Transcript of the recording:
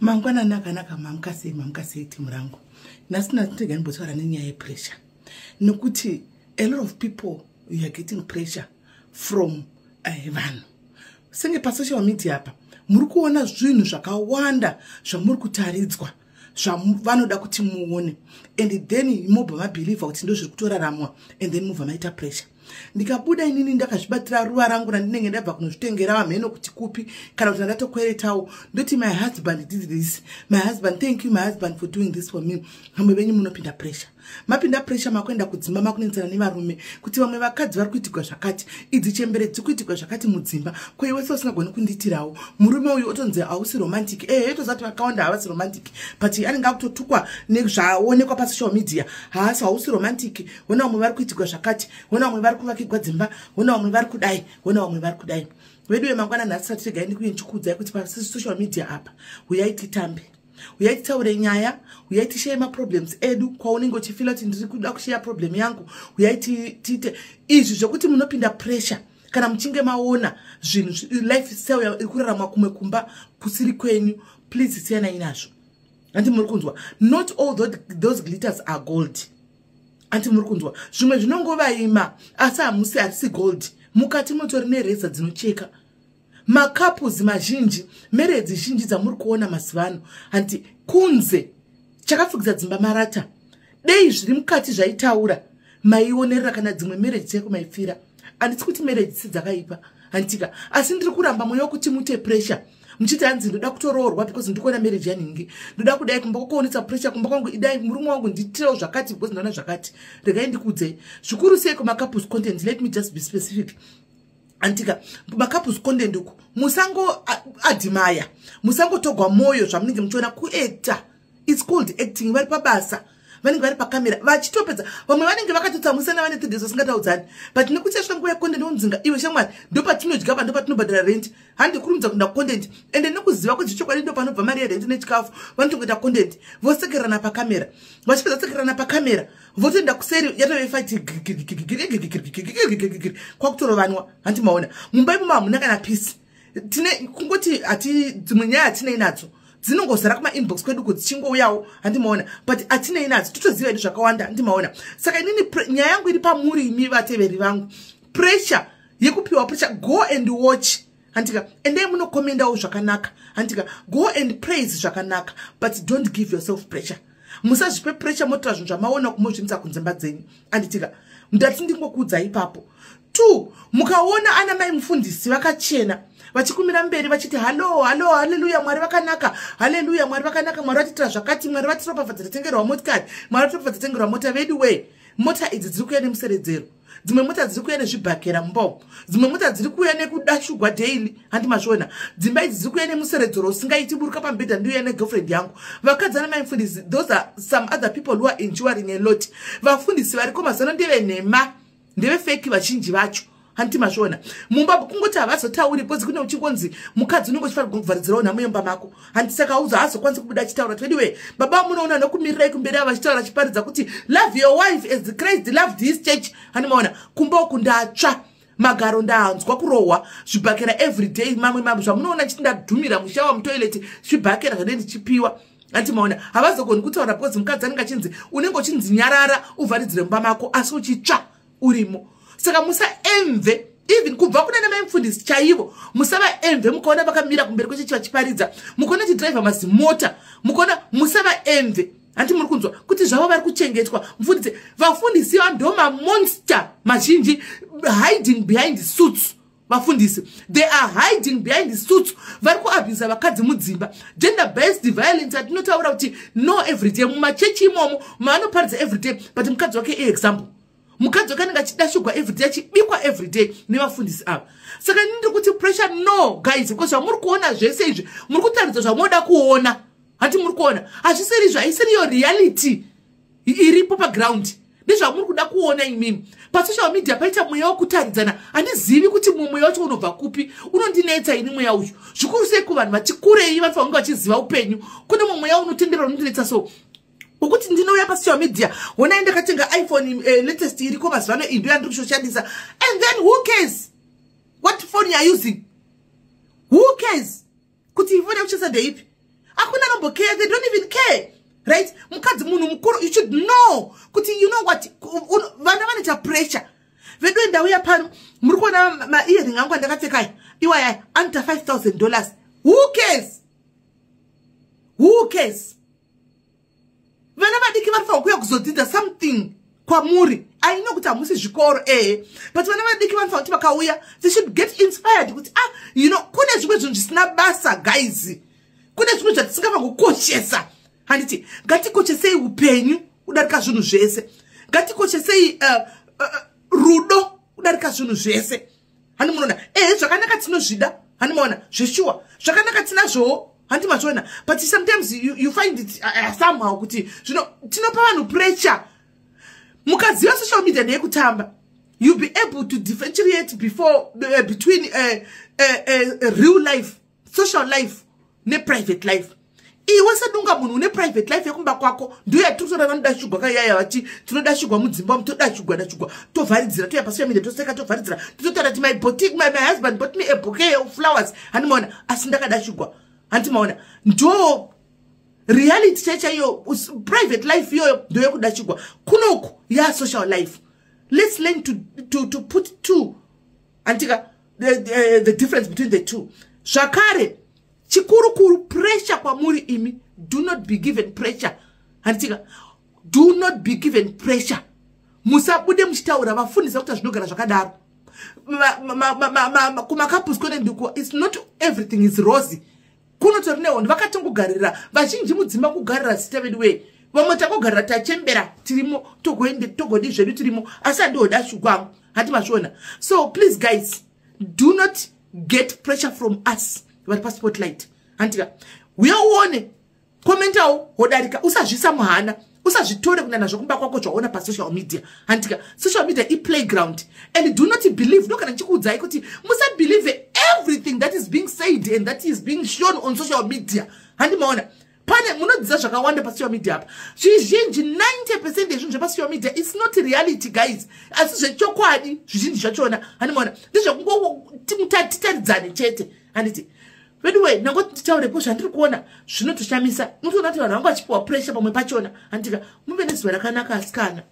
Mangwanani akanaka, mamukasei, mamukasei timu rangu. Nhasi natega ndimbotaura nenyaya yepressure, nekuti a lot of people, you are getting pressure from vanhu senge pasocial media apa. Muri kuona zvinhu zvakawanda zvamuri kutaridzwa, zvavanoda kuti muone, and then mobva mabhilivha kuti ndo zviri kutoraramwa, and then mobva maita pressure. Ndikabuda inini ndakazvibatira ruva rangu randinenge ndabva kunozvitengera vamheno kuti kupi, kana kuti ndatokweretawo, ndoti, "My husband did this, my husband, thank you my husband for doing this for me." Vamwe venyu munopinda pressure. Mapinda pressure, makuenda kudzimba, makunetsana nevarume kuti vamwe vakadzi vari kuitigwa zvakati, idzi chembere dziri kuitigwa zvakati mudzimba, kweiwe se usingagoni kundiitirawo. Murume uyu otonzi hausi romantic. Ehe, toziva kuti vakawanda havasi romantic, but anenge akutotukwa nezvaonekwa pasocial media. Haasi, hausi romantic, hona vamwe vari kuitigwa zvakati, hona vamwe vari kuvakigwa dzimba, hona vamwe vari kudai, hona vamwe vari kudai. Vedu vemangwana nhasi satiregai ndikuye ndichikuudzai kuti pasocial media apa, huyai titambe, uyai titaure nyaya, uyai tishare maproblems edu. Kwaunenge uchifila kuti ndiri kuda kushare problem yangu, uyai tiite izvi. Zvekuti munopinda pressure kana muchinge maona zvinhu, lifestyle iri kuraramwa kumwe kumba kusiri kwenyu, please siyanai nazvo. Handi muri kunzwa? Not all those glitters are gold. Handi muri kunzwa? Zvimwe zvinongovaima, asi hamusi, harisi gold. Mukati mutori nereza dzinocheka. Macouples mazhinji, marriage zhinji dzamuri kuona mazuva ano, handi kunze chakafukidza dzimba marata. Dei zviri mukati zvaitaura, maionerera. Kana dzimwe marriage chaiko maipfira. Handisi kuti marriage si dzakaipa, handitika, asi ndiri kuramba mweya wekuti mute pressure muchiti, "Hanzi ndoda kutoroorwa because ndiri kuona marriage yanhingi, ndoda kudai kumba kwakuonesa pressure kumba kwangu, idai murume wangu nditirewo zvakati because ndaona zvakati." Regai ndikuudzei, zvikuru sei kumacouples content, let me just be specific. Antika macouples content uku, musango admire, musangotogwa mwoyo zvamunenge muchiona. Kuacta, it's called acting. Vari pabasa, vanenge vari pakamera vachitopedza. Vamwe vanenge vakatotsamusana, vane 3 days vasingataudzani, but nekuti yasvika nguva yecontent, unodzinga iwe shamwari, ndopatinodya pa, ndopatinobhadhara rent, handikurumidza kuenda content. Ende nekuziva kuti chokwadi ndo panobva mari yerent nechikafu, vanotongoita content, vosekerana pakamera. Vachipedza kusekerana pakamera, votoenda kuseri, yatove fight, kwakutorovanwa. Handi maona mumba imomo hamuna kana peace. Tine kungoti hati dzimwe nyaya hatinei nadzo, dzinongozara kumainbox kwedu dzichingouyawo, handimaona, but hatinei nadzo, totoziva edu zvakawanda, handimaona. Saka inini nyaya yangu iri pamuri imi vateveri vangu. Pressure yekupiwa pressure, go and watch, handika. Endei munokomendawo zvakanaka, handika. Go and praise zvakanaka, but don't give yourself pressure. Musazvipe pressure, motora zvinhu zvamaona kumozvinisa kunzimba dzenyu, handitika. Ndati ndingokuudza ipapo. Two, mukaona ana mai mufundisi vakachena vachikumira mberi vachiti, "Hallo, hallo, haleluya, Mwari vakanaka, haleluya, Mwari vakanaka, Mwari vatiitira zvakati, Mwari vatiropafadza, tatengerwa motikari, Mwari vatiropafadza, tatengerwa mota." Vedu wei, mota idzi dziri kuuya nemuseredzero. Dzimwe mota dziri kuuya nezvibhakera mumba, dzimwe mota dziri kuuya nekudashugwa daily. Handi mazviona? Dzimba idzi dziri kuuya nemuseredzero usingaiti. Buruka pamubhedha, ndiuya negirlfriend yangu. Vakadzi ana maimufundisi, those are some other people who are enduring a lot. Vafundisi variko mazano ndevenhema, ndevefake vazhinji vacho. Handiti mazviona? Mumba kungoti havazotauri because kune uchingonzi mukadzi unenge uchifanira kuvharidzirawo nhamo yemba mako, handi? Saka auzo haazokwanisi kubuda achitaura kuti, "Anyway, baba munoona nokumirirai kumberi ava," achitaura achiparidza kuti, "Love your wife as Christ loved his church." Handi maona? Kumba uku ndatsva magaro, ndanzwa kurohwa zvibhakera everyday. Mamwe mamwe zvamunoona chiti ndadhumira mushower, mutoilet, zvibhakera zvadei ndichipiwa. Handi maona? Havazogoni kutaura because mukadzi anenge achinzi, unenge uchinzi nyarara, uvharidzire mumba mako, asi uchitsva urimo. Saka musaenvy, even kubva kuna namaimufundisi chaivo, musavaenvy. Mukaona vakamira kumberi kwechechi vachiparidza, mukaona chidhiraivha mazimota, mukaona, musavaenvy. Handi muri kunzwa kuti zvavo vari kuchengetwa? Mufundisi, vafundisi ndo mamonster mazhinji hiding behind suits. Vafundisi, they are hiding behind suits. Vari kuabhusa vakadzi mudzimba. Gender based violence atinotaura kuti no everyday mumachechi imomo maanoparidza everyday, but mukadzi wake iexample, mukadzi wake anenge achidashugwa everyday, achibikwa everyday nevafundisi ava. Saka ini ndiri kuti pressure no, guys, because zvamuri kuona zvese izvi, muri kutaridza zvamunoda kuona. Hati muri kuona hazvisiri izvo, haisiriyo reality iripo paground, ndezvamuri kuda kuona imimi. Pasocial media paita mweya wekutaridzana. Handizivi kuti mumwe mweya wacho unobva kupi, unondinetsa ini mweya uyu, zvikuru sei kuvanhu vachikurei, vanofanira kunge vachiziva upenyu. Kune mumwe mweya unotendera, unondinetsa so, wekuti ndinouya pasocial media, honai ndakatenga iPhone latest iriko mazuva ano, indo yandiri kushoshandisa. And then who cares what phone you are using? Who cares kuti ifoni yakushandisa ndeipi? Hakuna anombocare. They don't even care, right? Mukadzi, munhu mukuru, you should know kuti, you know what, vana vanoita pressure. Vedu, ndauya pano, muri kuona maearring angu andakapfekaya iwaya, anoita $5000. Who cares? Who cares? Vana vadiki vanofanira kuuya kuzodzidza something kwamuri. Aino kuti hamusi zvikoro, ehe, but vana vadiki vanofanira kuti vakauya, they should get inspired kuti, ah, kune zvimwe zvinhu zvisina basa, guys. Kune zvimwe zvatisingafanira kukoshesa, handiti? Ngatikoshesei upenyu kudarika zvinhu zvese. Ngatikoshesei rudo kudarika zvinhu zvese, handi munoona? Ehe, zvakanaka tinozvida, handi maona? Zveshuwa, zvakanaka tinazvowo, handi mazviona? But sometimes you find it somehow kuti zvino tinopa vanhu pressure. Mukaziva social media ndeyekutamba, you'll be able to differentiate before between real life, social life neprivate life. Iwe sedunga munhu une private life yekumba kwako, ndiyo yatiri kutoona vanoda shugwa kaiyaya, vati tinoda shugwa mudzimba umu, toda shugwa, da shugwa, tovharidzira, toya pasocial media, toseka, tovharidzira, tototaura kuti my husband bought me a bouquet of flowers, handimaona? Asi ndakada shugwa, handimaona? Ndo reality chaichaiyo. Private life iyoyo ndoyekuda chigwa. Kunoku yasocial life. Let's learn to put two, andika, the difference between the two. Zvakare, chikurukuru, pressure kwamuri imi, do not be given pressure, handitika? Do not be given pressure. Musabude muchitaura vafundisa kuti zvinogara zvakadaro. Kumacouples kwenenduko, it's not everything is rosy. Kunotori nehondo. Vakatongogarira vazhinji mudzimba, kugarira zita vedu wei. Vamwe tangogarira, tachembera, tirimo, togoende, togodi zvedu, tirimo, asi handihoda shugwangu, hati mazviona? So please, guys, do not get pressure from us vari paspotlight, handitika? Uya uone, commentawo, wodarika. Usazvisa muhana, usazvitore kuenda nazvo kumba kwako zvaona pasocial media, handitika? Social media iplayground, and do not believe. Ndokana ndichikuudzai kuti musabelieve everything that is being said and that is being shown on social media, handimaona? Pane munodzidza zvakawanda pasocial media apa. Zvizhinji, 90% yezvinhu zvepasocial media is not reality, guys. Asi zvechokwadi zvizhinji zvachona, handimaona, ndezvekungotitaridzane chete, handiti? Anyway, nangoti nditaurepo zvandiri kuona zvinotoshamisa. Unotoona kuti vanhu vanga vachipiwa pressure pamwe pachona, handika? Muve nezuva rakanaka, asikana.